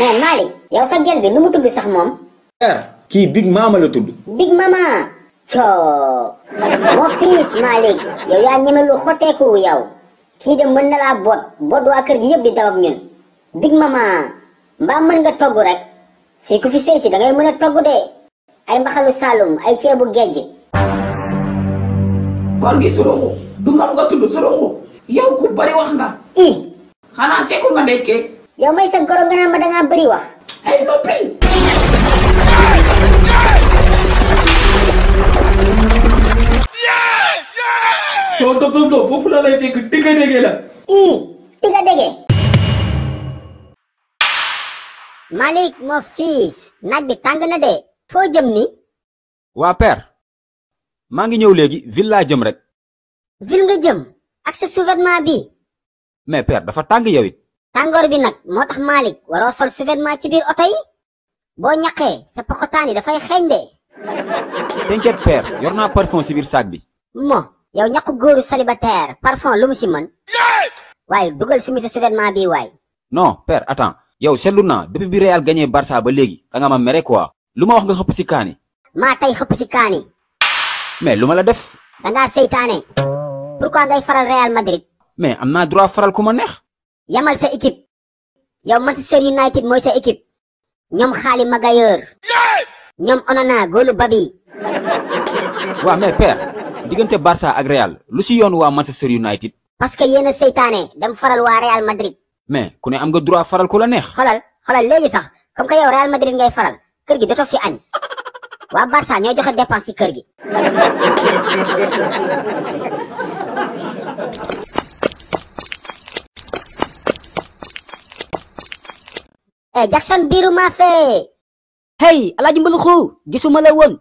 mais Malik yow sa gel bi nu mu tudd sax moom. père kii Big Mama la tudd. Big Mama. coo moo fiis Malik yow yaa ñeme lu xotteeku yow kii de mën na laa boot waa kër gi yëpp di daw ak ñun. Big Mama mbaa mën nga togg rek fii ku fi sëy si da ngay mën a togg de ay mbaxalu Saalum ay ceebu gejj. góor gi suruxu du moom nga tudd suruxu yow ku bari wax nga. xanaa sekku nga ndekkee. yow may sa goro nga naan ma dangaa bari wax. ay noppi. soo dof foofu la lay fekk digga dege la. digga dege. Malik moo fiis naaj bi tàng na de foo jëm ni. waa père maa ngi ñëw léegi ville laa jëm rek. ville nga jëm ak sa sous-vêtement bi. mais père dafa tàng yow it. tàngoor bi nag moo tax Malik waroo sol sous-vêtement ci biir oto yi boo ñaqee sa poxotaan yi dafay xeeñ de. t'inquiète père yor naa parfum si biir sac bi. yow ñaqu góoru célibataire parfum lu mu si mën. waaye dugal sumi sa sous-vêtement bi waay. non père attends yow seetlu naa depuis bi Real gagné Barça ba léegi da nga ma mere quoi. lu ma wax nga xëpp si kaani. maa tey xëpp si kaani. mais lu ma la def. dangaa seytaane. pourquoi ngay faral Real Madrid. mais am naa droit faral ku ma neex. yamal sa équipe. yow Manchester United mooy sa équipe. ñoom Xaali Maguire. ñoom Onana góolu Babi. waaw mais père diggante Barça ak Real lu si yoon waa Manchester United. parce que yéen a seytaane dem faral waa Real Madrid. mais ku ne am nga droit faral ku la neex. xoolal léegi sax comme que yow Real Madrid ngay faral kër gi dootoo fi añ. waa Barça ñoo joxe dépense ci kër gi. Jackson biiru maa fee. hey Alaaji Mbaluxu gisuma la woon.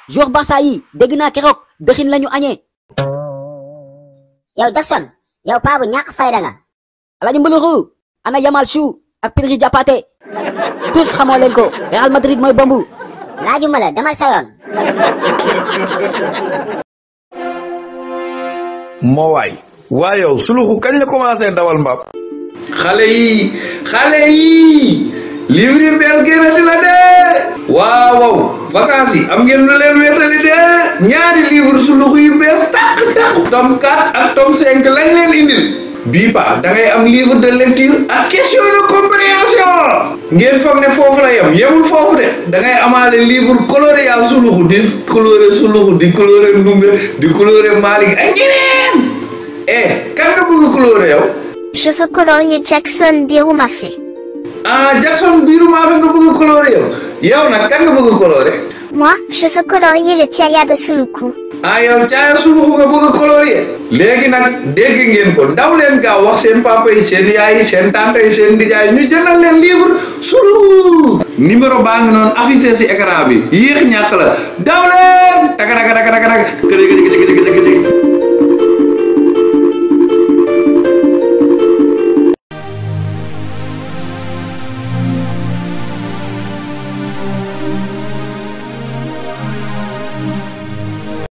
joueur Barça yi dégg naa keroog dëxin lañu añee. yow Jackson yow paa bu ñàkk fayda nga. Alaaji Mbaluxu ana Yamal Chou ak Pedri Diapaté tous xamoo leen ko Real Madrid mooy bombu. laajuma la demal sa yoon. moo waay yow suluxu kañ la commencé dawal mbaam. xale yi livre yu bees génnati la de waaw vacances yi am ngeen lu leen wéetali de ñaari livre suluxu yu bees tàq tome 4 ak tome 5 lañ leen indil bii pa da ngay am livre de lecture ak question de compréhension ngeen foog ne foofu la yemul foofu de da ngay amaale livre coloré yaa suluxu di coloré ndumbe di coloré Malick ak ñeneen kan nga bëgg coloré yow. Je veux colorier Jackson Birou-Mafé. Jackson Birou-Mafé nga bëgg coloré yow nag kan nga bëgg coloré. Moi, je veux colorier le Tiaya de Suluku. yow Tiaya Suluku nga bëgg colorier. léegi nag dégg ngeen ko daw leen gaaw wax seen papa yi seen yaay yi seen tante yi seen nijaay ñu jëndal leen livre Suluku. numéro baa ngi noonu affiché si écran bi yéex ñàkk la daw leen.